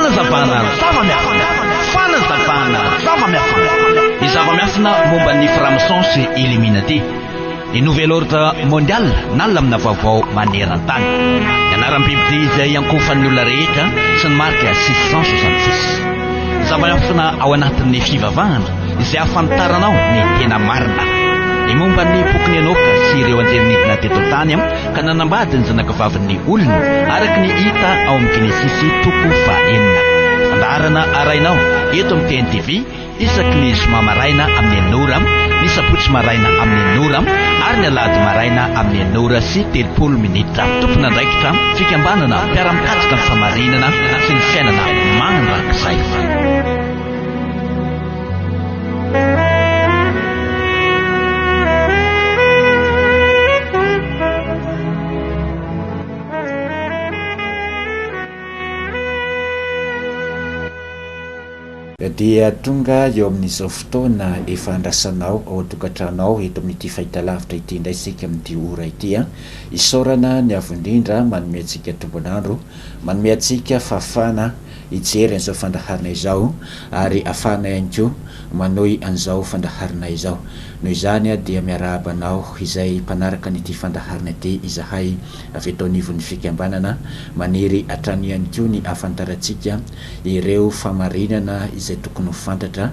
Fanazavana zava-miafina. Fanazavana zava-miafina. Ny zava-miafina momba ny franc-maçon sy Illuminati. Ny Nouvel Ordre Mondial na lamina vaovao maneran-tany. Ny anaram-bibidia izay iankohofan'ny olona rehetra sy ny marika 666. Ny zava-miafina ao anatin'ny fivavahana izay ahafantaranao ny tena marina. Ny momba ny bokin'i Enoka sy ireo anjely nidina teto an-tany ka nanambady ny zanakavavin'ny olona, araka ny hita ao amin'ny Genesisy toko fahenina. Fandaharana arahinao eto amin'ny TNTV isaky ny zoma maraina amin'ny enina ora, ny sabotsy maraina amin'ny enina ora ary ny alahady maraina amin'ny enina ora sy 30 minitra. Tompon'andraikitra, fikambanana mpiara-mikatsaka ny fahamarinana sy ny fiainana mandrakizay. Dia tonga eo amin'izao fotoana efa andrasanao ao an-tokantrano ao eto amin'ity fahitalavitra ity indray isika amin'ity ora ity an. Isaorana ny Avo Indrindra manome antsika tombon'andro, manome antsika fahafahana hijery an'izao fandaharana izao ary afahana ihany koa manohy an'izao fandaharana izao. Noho izany dia miarahaba anao izay mpanaraka an'ity fandaharana ity izahay avy eto anivon'ny fikambanana. Maniry hatrany ihany koa ny hahafantarantsika ireo fahamarinana izay tokony ho fantatra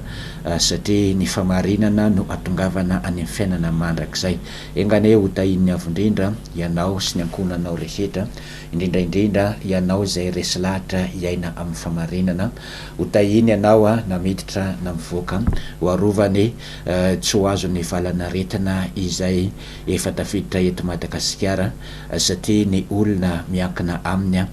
satria ny fahamarinana no hatongavana any amin'ny fiainana mandrakizay. Enga anie ho tahian'ny Avo Indrindra ianao sy ny ankohonanao rehetra. Indrindra indrindra ianao izay resy lahatra hiaina amin'ny famarinana. Ho tahiany ianao na miditra na mivoaka. Ho arovany tsy ho azon'ny valan'aretina izay efa tafiditra eto Madagasikara satria ny olona miankina aminy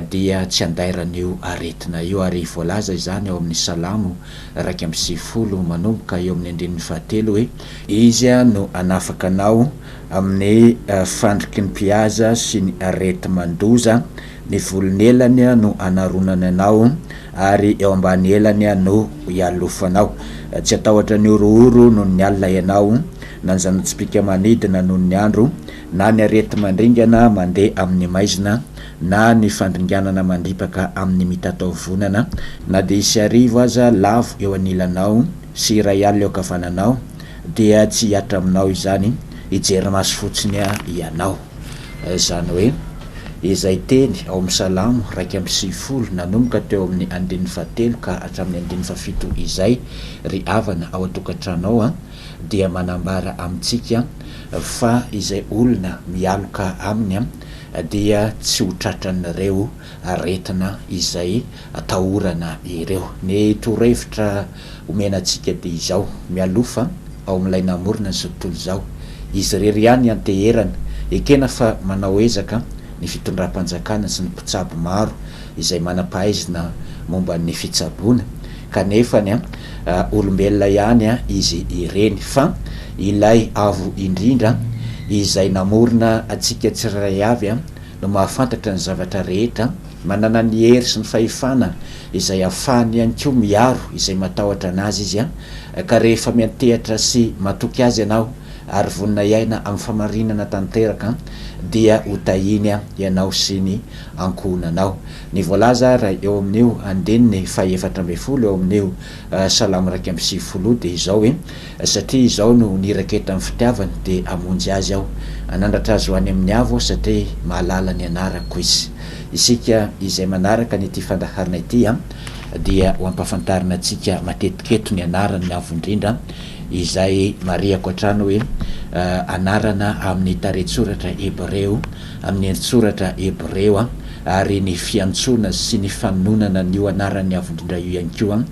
dia tsy andairan'io aretina io ary voalaza izany ao amin'ny Salamo 91 manomboka eo amin'ny andininy fahatelo hoe, Izy no hanafaka anao Amin'ny fandriky ny mpihaza sy ny areti-mandoza, ny volon'elany no anaronany anao, ary eo ambany elany no ialofanao. Tsy hatahotra ny horohoro noho ny alina ianao, na ny zana-tsipìka manidina noho ny andro, na ny areti-mandringana mandeha amin'ny maizina, na ny fandringanana mandripaka amin'ny mitataovonana, na dia hisy arivo aza lavo eo anilanao sy 1000 eo ankavananao, dia tsy hihatra aminao izany, hijery maso fotsiny ianao. Izany hoe, izay teny ao amin'ny Salamo 91 nanomboka teo amin'ny andininy fahatelo ka hatramin'ny andininy fahafito izay, ry havana ao an-tokantrano ao, dia manambara amintsika fa izay olona mialoka aminy dia tsy ho tratran'ireo aretina izay atahorana ireo. Ny torohevitra omena antsika dia izao, mialofa ao amin'ilay namorona izao tontolo izao. Izy irery ihany ianteherana. Ekena fa manao ezaka ny fitondram-panjakana sy ny mpitsabo maro izay manam-pahaizna momba ny fitsaboana, kanefa ny olombelona ihany izy ireny. Fa ilay Avo Indrindra izay namorona antsika tsirairay avy no mahafantatra ny zavatra rehetra, manana ny hery sy ny fahefana izay ahafahany ihany koa miaro izay matahotra an'Azy izy, ka rehefa miantehatra sy matoky Azy ianao ary vonona hiaina amin'ny famarinana tanteraka dia ho tahiany ianao sy ny ankohonanao. Ny voalaza ary eo amin'io andininy faha-14 eo amin'io Salamo 91 io dia izao hoe, Satria izao no niraketan'ny fitiavany, dia hamonjy azy Aho. Hanandratra azy ho any amin'ny avo Aho, satria mahalala ny anarako izy. Isika izay manaraka an'ity fandaharana ity dia ho ampahafantarina antsika matetika eto ny anaran'ny Avo Indrindra, izay marihako hatrany hoe anarana amin'ny tarehin-tsoratra hebreo, amin'ny endri-tsoratra hebreo, ary ny fiantsoana sy ny fanononana an'io anaran'ny Avo Indrindra io ihany koa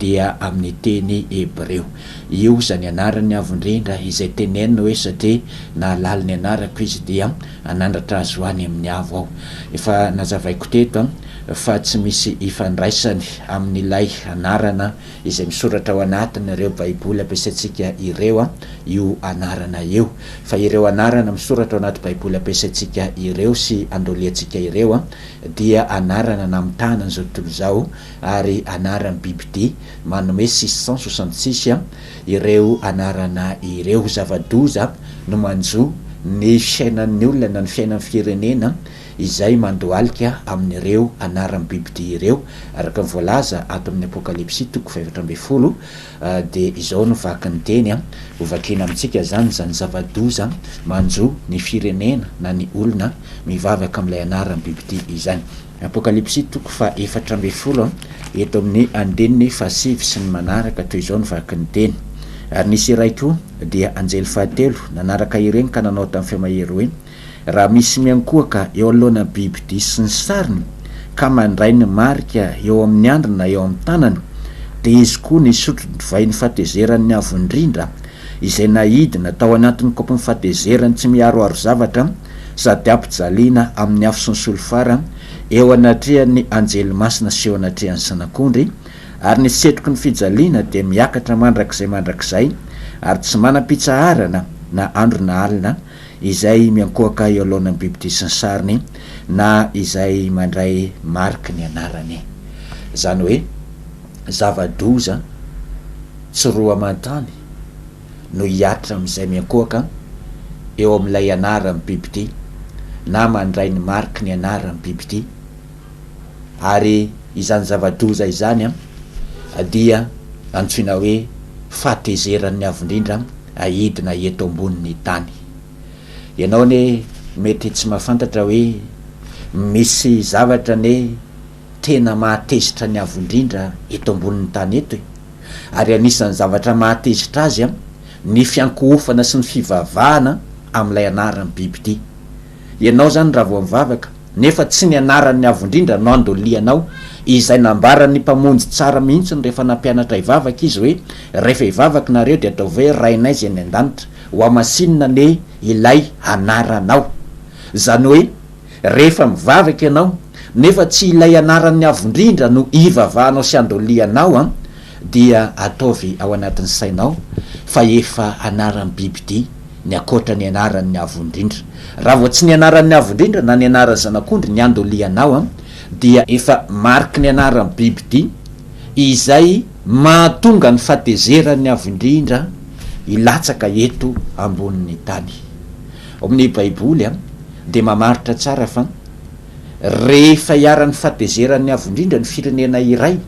dia amin'ny teny hebreo. Io izany anaran'ny Avo Indrindra izay tenenina hoe satria nahalala ny anarako izy dia hanandratra azy ho any amin'ny avo aho. Efa nazavaiko teto fa tsy misy ifandraisany amin'ilay anarana izay misoratra ao anatin'ireo Baiboly ampiasaintsika ireo io anarana io. Fa ireo anarana misoratra ao anaty Baiboly ampiasaintsika ireo sy andoliantsika ireo dia anarana namitahana an'izao tontolo izao ary anaran'ny bibidia manome 666 ireo anarana ireo. Zava-doza no manjo ny fiainan'ny olona na ny fiainan'ny firenena izay mandohalika amin'ireo anaran'ny bibidia ireo, araka ny voalaza ato amin'ny Apokalypsy toko faha-14, dia izao no vakin'ny teny, ho vakiana amintsika izany izany zava-doza manjo ny firenena na ny olona mivavaka amin'ilay anaran'ny bibidia izany. Apokalypsy toko faha-14, eto amin'ny andininy fahasivy sy ny manaraka, toy izao no vakin'ny teny, Ary nisy iray koa, dia anjely fahatelo, nanaraka ireny ka nanao tamin'ny feo mahery hoe, Raha misy miankohoka eo anoloana bibidia sy ny sariny, ka mandray ny marika eo amin'ny andriny na eo amin'ny tanany, dia izy koa nisotro divain'ny fahatezeran'ny Avo Indrindra, izay naidina tao anatin'ny kaopin'ny fahatezerany tsy miharoharo zavatra sady ampijaliana amin'ny afo sy ny solifara eo anatrehan'ny anjely masina sy eo anatrehan'ny Zanak'ondry, ary ny setroky ny fijaliana dia miakatra mandrakizay mandrakizay ary tsy manam-pitsaharana na andro na alina, izay miankohoka eo alohan'ny bibidia sy ny sariny na izay mandray mariky ny anarany. Izany hoe zava-doza tsy roa aman-tany no hihatra amin'izay miankohoka eo amin'ilay anaran'ny bibidia na mandray ny mariky ny anaran'ny bibidia, ary izany zava-doza izany dia antsoina hoe fahatezeran'ny Avo Indrindra ahidina eto ambonin'ny tany. Ianao anie mety tsy mahafantatra hoe misy zavatra anie tena mahatezitra ny Avo Indrindra eto ambonin'ny tany eto e! Ary anisan'ny zavatra mahatezitra azy ny fiankohofana sy ny fivavahana amin'ilay anaran'ny bibidia. Ianao izany raha vao mivavaka, nefa tsy ny anaran'ny Avo Indrindra no andolianao, izay nambaran'ny Mpamonjy tsara mihitsy rehefa nampianatra hivavaka Izy hoe, Rehefa hivavaka nareo dia ataovy hoe, Rainay izay any an-danitra, hohamasinina anie ilay anaranao. Izany hoe, rehefa mivavaka ianao, nefa tsy ilay anaran'ny Avo Indrindra no ivavahanao sy andolianao an, dia ataovy ao anatin'ny sainao fa efa anaran'ny bibidia ny ankoatra ny anaran'ny Avo Indrindra. Raha vao tsy ny anaran'ny Avo Indrindra na ny anaran'ny Zanak'ondry ny andolianao an, dia efa mariky ny anaran'ny bibidia izay mahatonga ny fahatezeran'ny Avo Indrindra hilatsaka eto ambonin'ny tany. Ao amin'ny Baiboly an, dia mamaritra tsara fa rehefa iharan'ny fahatezeran'ny Avo Indrindra ny firenena iray,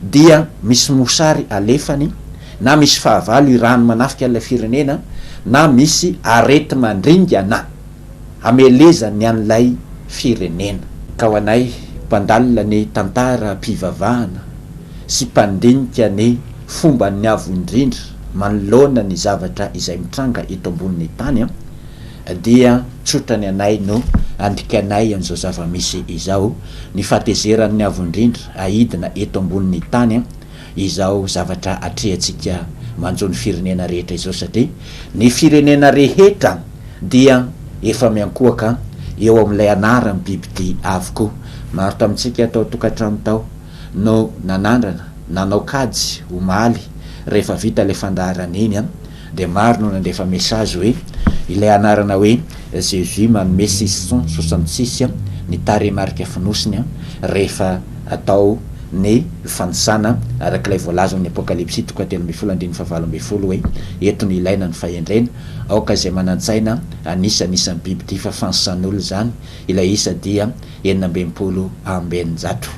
dia misy mosary alefany na misy fahavalo irahany manafika ilay firenena na misy areti-mandringana hamelezany an'ilay firenena. Ka ho anay mpandalina ny tantaram-pivavahana sy mpandinika ny fomban'ny Avo Indrindra manoloana ny zavatra izay mitranga eto ambonin'ny tany dia tsotra ny anay no andikanay an'izao zava-misy izao, ny fahatezeran'ny Avo Indrindra ahidina eto ambonin'ny tany izao zavatra atrehantsika manjo ny firenena rehetra izao satria ny firenena rehetra dia efa miankohoka eo amin'ilay anaran'ny bibidia avokoa. Maro tamintsika tao an-tokantrano tao no nanandrana nanao kajy omaly rehefa vita ilay fandaharana iny an, dia maro no nandefa message hoe ilay anarana hoe Jesus manome 666 ny tarehimarika fonosiny rehefa atao ny fanisana araka ilay voalaza ao amin'ny Apokalypsy toko fahatelo ambin'ny folo andininy fahavalo ambin'ny folo hoe eto no ilaina ny fahendrena, aoka izay manan-tsaina hanisa ny isan'ny bibidia fa fanisan'olona izany, ilay isa dia 666.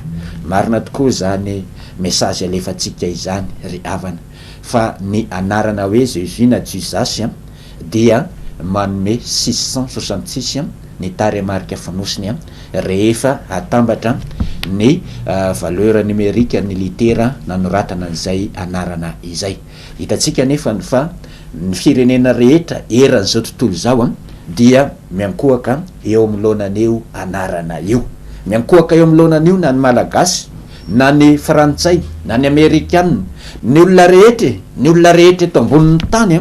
Marina tokoa izany message alefantsika izany ry havana fa ny anarana hoe Jesus na Jesus dia manome 666 ny tarehimarika fonosiny rehefa atambatra ny valeur numérique ny litera nanoratana an'izay anarana izay. Hitantsika anefa fa ny firenena rehetra eran'izao tontolo izao dia miankohoka eo amin'ny laonan'io anarana io. Miankohoka eo amin'ny laonan'io na ny Malagasy, na ny Frantsay, na ny Amerikana, ny olona rehetra e, ny olona rehetra eto ambonin'ny tany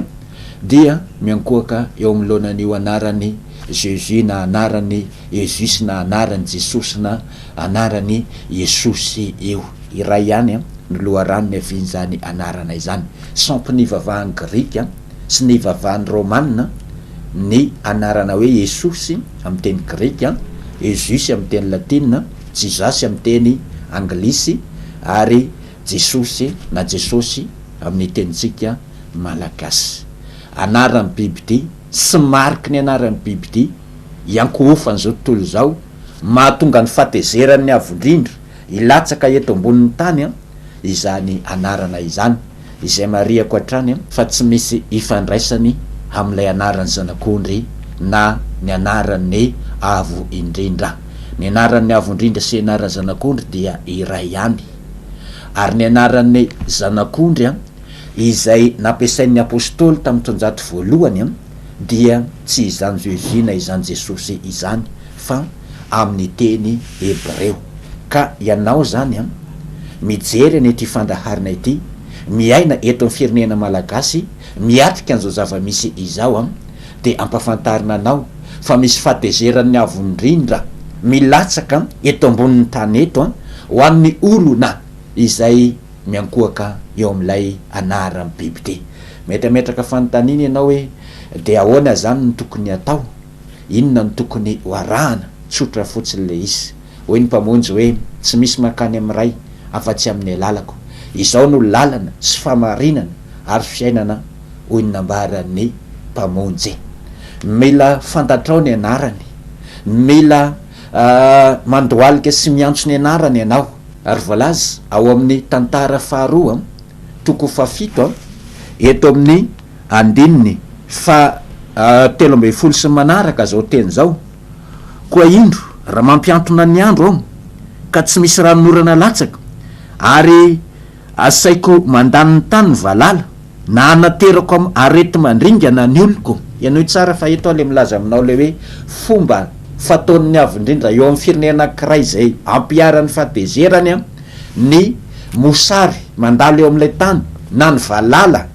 dia miankohoka eo amin'ny laonan'io anaran'i Jesus na anaran'i Esus na anaran'i Jesosy na anaran'i Iesosy io. Iray ihany no loharano niavian'izany anarana izany. Sampy nivavahan'ny Grika sy nivavahan'ny Romana ny anarana hoe Iesosy amin'ny teny grika, Esus amin'ny teny latina, Jesus amin'ny teny anglisy ary Jesosy na Jesosy amin'ny tenintsika malagasy. Anaran'ny bibidia. sy mariky ny anaran'ny bibidia iankohofan'izao tontolo izao, mahatonga ny fahatezeran'ny Avo Indrindra hilatsaka eto ambonin'ny tany izany anarana izany, izay marihako hatrany fa tsy misy ifandraisany amin'ilay anaran'ny Zanak'ondry na ny anaran'ny Avo Indrindra. Ny anaran'ny Avo Indrindra sy anaran'ny Zanak'ondry dia iray ihany. Ary ny anaran'ny Zanak'ondry izay nampiasain'ny Apostoly tamin'ny taonjato voalohany dia tsy izany Jésus na izany Jesosy izany fa amin'ny teny hebreo. Ka ianao izany an, mijery an'ity fandaharana ity, miaina eto amin'ny firenena malagasy, miatrika an'izao zava-misy izao an, dia ampafantarina anao fa misy fahatezeran'ny Avo Indrindra milatsaka eto ambonin'ny tany eto an, ho an'ny olona izay miankohoka eo amin'ilay anaran'ny bibidia. Mety hametraka fanontaniana ianao hoe, dia ahoana izany no tokony hatao? Inona no tokony ho arahana? Tsotra fotsiny ilay izy. Hoy ny Mpamonjy hoe, Tsy misy mankany amin'ny Ray afa-tsy amin'ny alalako. Izao no lalana sy fahamarinana ary fiainana, hoy ny nambaran'ny Mpamonjy. Mila fantatrao ny anarany. Mila mandohalika sy miantso ny anarany ianao. Ary voalaza ao amin'ny Tantara faharoa, toko fahafito, eto amin'ny andininy faha 13 sy ny manaraka izao teny izao, Koa indro, raha mampihantona ny andro aho, ka tsy misy ranonorana latsaka, ary asaiko mandany ny tany ny valala, na anaterako am areti-mandringana ny oloko. Henoy tsara fa eto aho le milaza aminao le hoe fomba fataon'ny avo indrindra eo amin'ny firenena anankiray izay ampiharan'ny fahatezerany ny mosary mandalo eo amin'ilay tany na ny valala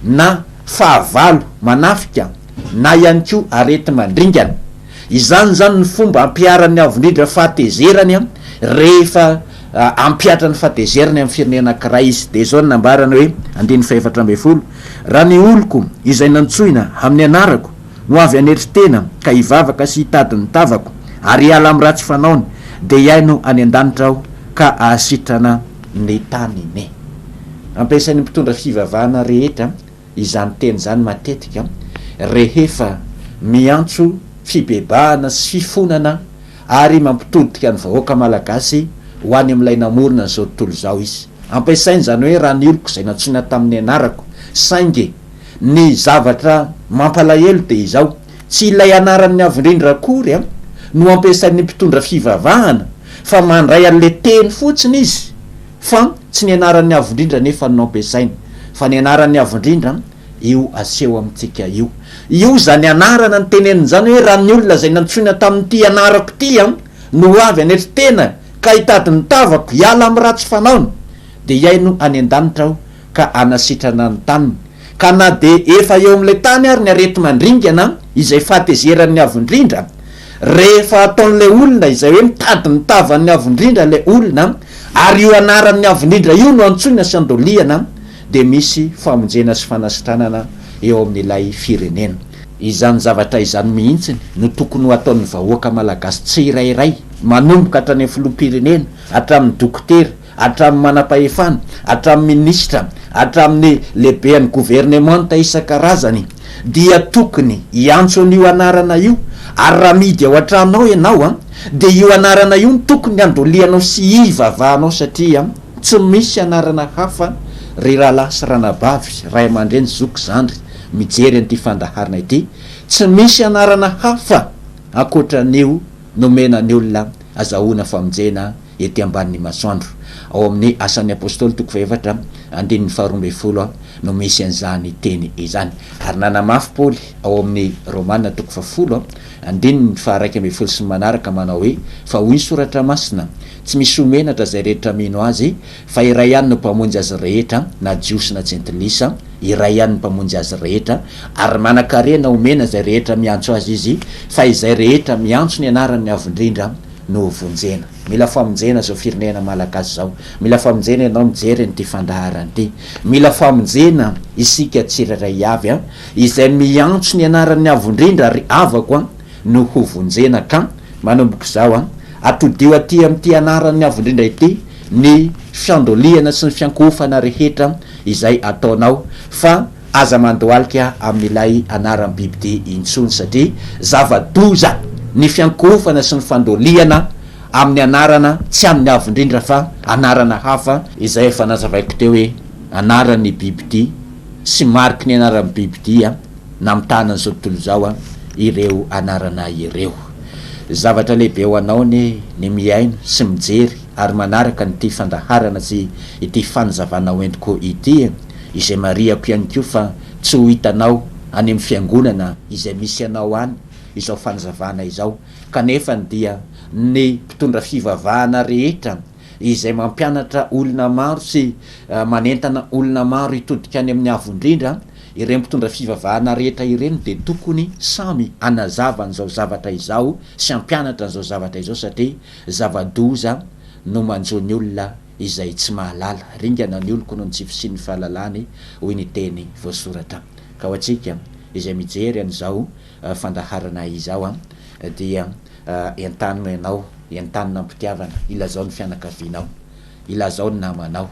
na fahavalo manafika na ihany koa areti-mandringana. Izany izany ny fomba ampiharan'ny Avo Indrindra fahatezerany rehefa hampihatra ny fahatezerany amin'ny firenena anankiray izy. Dia izao no nambarany hoe, andininy fahefatra ambin'ny folo, Raha ny oloko izay nantsoina amin'ny anarako no avy hanetry tena ka hivavaka sy hitady ny tavako ary hiala amin'ny ratsy fanaony, dia hihaino any an-danitra aho ka hahasitrana ny taniny. Ampiasain'ny mpitondra fivavahana rehetra izany teny izany matetika rehefa miantso fibebahana sy fifonana ary mampitodika ny vahoaka malagasy ho any amin'ilay namorona an'izao tontolo izao izy. Ampiasainy izany hoe raha ny oloko izay nantsoina tamin'ny anarako. Saingy ny zavatra mampalahelo dia izao, tsy ilay anaran'ny Avo Indrindra akory no ampiasain'ny mpitondra fivavahana fa mandray an'ilay teny fotsiny izy fa tsy ny anaran'ny Avo Indrindra anefa no ampiasainy fa ny anaran'ny Avo Indrindra io aseho amintsika io. Io izany anarana noteneniny izany hoe raha ny olona izay nantsoina tamin'ity anarako ity no ho avy hanetry tena ka hitady ny tavako hiala amin'ny ratsy fanaony dia hihaino any an-danitra aho ka hanasitrana ny taniny. Ka na dia efa eo amin'ilay tany ary ny areti-mandringana izay fahatezeran'ny Avo Indrindra, rehefa ataon'ilay olona izay hoe mitady ny tavan'ny Avo Indrindra ilay olona ary io anaran'ny Avo Indrindra io no antsoina sy andolihana dia misy famonjena sy fanasitranana eo amin'ilay firenena. Izany zavatra izany mihitsy no tokony ho ataon'ny vahoaka malagasy tsirairay, manomboka hatrany amin'ny filoham-pirenena, hatramin'ny dokotera, hatramin'ny manam-pahefana, hatramin'ny minisitra, hatramin'ny lehiben'ny governemanta isan-karazany dia tokony hiantso an'io anarana io ary raha mihidy ao an-tranonao ianao dia io anarana io no tokony handolianao sy hivavahanao satria tsy misy anarana hafa ry rahalahy sy ranabavy, ray aman-dreny, zoky, zandry mijery an'ity fandaharana ity, tsy misy anarana hafa ankoatran'io nomena ny olona azahoana famonjena ety ambanin'ny masoandro. Ao amin'ny Asan'ny Apostoly toko fahefatra andininy faharoa ambin'ny folo no misy an'izany teny izany. Ary nanamafy Paoly ao amin'ny Romana toko fahafolo andininy faha-11 sy ny manaraka manao hoe, Fa hoy ny Soratra Masina, Tsy misy ho menatra izay rehetra mino Azy, fa iray ihany no Mpamonjy azy rehetra, na Jiosy na Jentilisa, iray ihany ny Mpamonjy azy rehetra, ary manan-karena homena izay rehetra miantso Azy Izy, fa izay rehetra miantso ny anaran'ny Avo Indrindra no hovonjena. Mila famonjena izao firenena malagasy izao. Mila famonjena ianao mijery an'ity fandaharana ity. Mila famonjena isika tsirairay avy an, izay miantso ny anaran'ny Avo Indrindra ry havako an, no hovonjena ka manomboka izao an, atodiho aty amin'ity anaran'ny Avo Indrindra ity ny fiandolihana sy ny fiankohofana rehetra izay ataonao fa. Aza mandohalika amin'ilay anaran'ny bibidia intsony satria zava-doza ny fiankohofana sy ny fandolihana amin'ny anarana tsy an'ny Avo Indrindra fa anarana hafa, izay efa nazavaiko teo hoe anaran'ny bibidia sy mariky ny anaran'ny bibidia namitahana an'izao tontolo izao ireo anarana ireo. Zavatra lehibe ho anao anie ny mihaino sy mijery ary manaraka an'ity fandaharana sy ity fanazavana hoentiko ity e! Izay marihako ihany koa fa tsy ho hitanao any amin'ny fiangonana izay misy anao any izao fanazavana izao, kanefany dia ny mpitondra fivavahana rehetra izay mampianatra olona maro sy manentana olona maro hitodika any amin'ny Avo Indrindra, ireny mpitondra fivavahana rehetra ireny dia tokony samy hanazava an'izao zavatra izao sy hampianatra an'izao zavatra izao satria zava-doza no manjo ny olona izay tsy mahalala. Ringana ny oloko noho ny tsy fisian'ny fahalalany, hoy ny teny voasoratra. Ka ho antsika izay mijery an'izao fandaharana izao dia entanina ianao, entanina am-pitiavana, ilazao ny fianakavianao, ilazao ny namanao,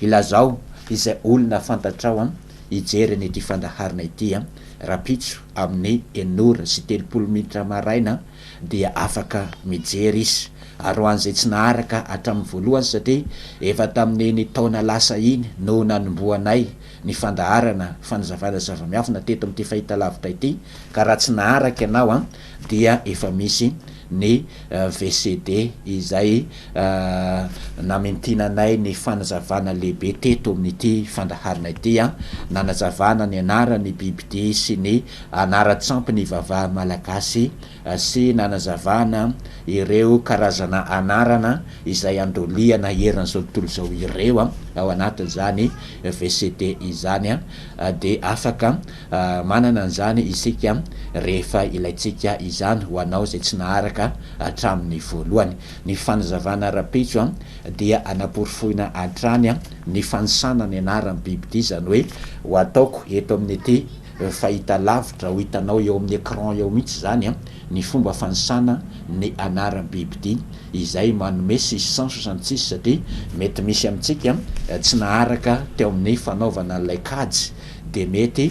ilazao izay olona fantatrao hijery an'ity fandaharana ity rahampitso amin'ny enina ora sy 30 minitra maraina dia afaka mijery izy. Ary ho an'izay tsy naharaka hatramin'ny voalohany satria efa tamin'iny taona lasa iny no nanombohanay ny fandaharana fanazavana zava-miafina teto amin'ity fahitalavitra ity ka raha tsy naharaka ianao an dia efa misy ny VCD izay namintinanay ny fanazavana lehibe teto amin'ity fandaharana ity an, nanazavana ny anaran'ny bibidia sy ny anaran-tsampy ny vavaha malagasy sy nanazavana ireo karazana anarana izay andolihana eran'izao tontolo izao ireo ao anatin'izany VCD izany dia afaka manana an'izany isika rehefa ilaintsika izany ho anao izay tsy naharaka hatramin'ny voalohany. Ny fanazavana rahampitso dia anaporofoina hatrany ny fanisana ny anaran'ny bibidia izany hoe ho ataoko eto amin'ity fahita lavitra ho hitanao eo amin'ny écran eo mihitsy izany ny fomba fanisana ny anaran'ny bibidia izay manome 666 satria mety misy amintsika tsy naharaka teo amin'ny fanaovana an'ilay kajy dia mety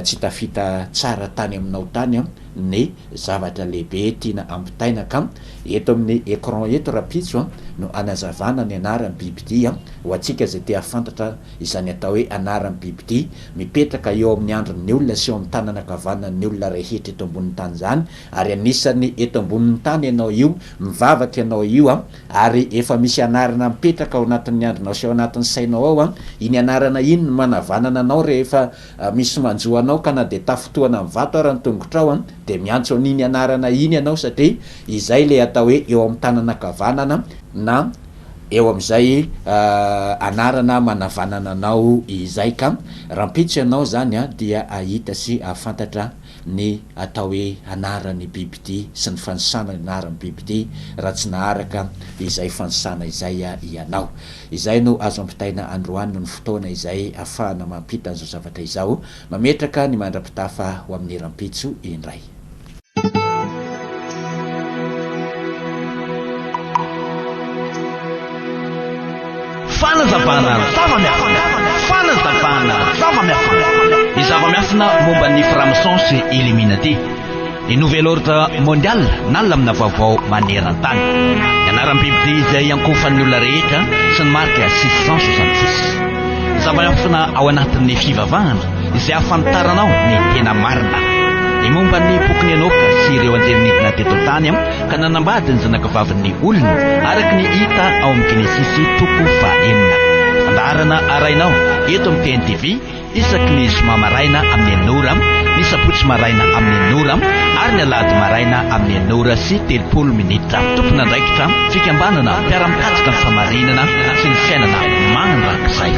tsy tafita tsara tany aminao tany ny zavatra lehibe tiana ampitaina ka eto amin'ny écran eto rahampitso no anazavana ny anaran'ny bibidia ho antsika izay te hahafantatra izany atao hoe anaran'ny bibidia mipetraka eo amin'ny andron'ny olona sy eo amin'ny tanana ankavanan'ny olona rehetra eto ambonin'ny tany izany, ary anisan'ny eto ambonin'ny tany ianao io, mivavaka ianao io an, ary efa misy anarana mipetraka ao anatin'ny andronao sy ao anatin'ny sainao ao an, iny anarana iny no manavanana anao rehefa misy manjo anao ka na dia tafintohana amin'ny vato ara ny tongotrao an, dia miantso an'iny anarana iny ianao satria izay ilay atao hoe eo amin'ny tanana ankavanana na eo amin'izay anarana manavanana anao izay ka rahampitso ianao izany dia hahita sy hahafantatra ny atao hoe anaran'ny bibidia sy ny fanisana ny anaran'ny bibidia raha tsy naharaka izay fanisana izay ianao. Izay no azo ampitaina androany noho ny fotoana izay ahafahana mampita an'izao zavatra izao. Mametraka ny mandra-pitafa ho amin'ny rahampitso indray. Fanazavana zava-miafina. Fanazavana zava-miafina. Ny zava-miafina momba ny franc-maçon sy Illuminati. Ny Nouvel Ordre Mondial na lamina vaovao maneran-tany. Ny anaram-bibidia izay iankohofan'ny olona rehetra sy ny marika 666. Zava-miafina ao anatin'ny fivavahana izay ahafantaranao ny tena marina. Ny momba ny bokin'i Enoka sy ireo anjely nidina teto an-tany ka nanambady ny zanakavavin'ny olona, araka ny hita ao amin'ny Genesisy toko fahenina. Fandaharana arahinao eto amin'ny TNTV isaky ny zoma maraina amin'ny enina ora, ny sabotsy maraina amin'ny enina ora ary ny alahady maraina amin'ny enina ora sy 30 minitra. Tompon'andraikitra, fikambanana mpiara-mikatsaka ny fahamarinana sy ny fiainana mandrakizay.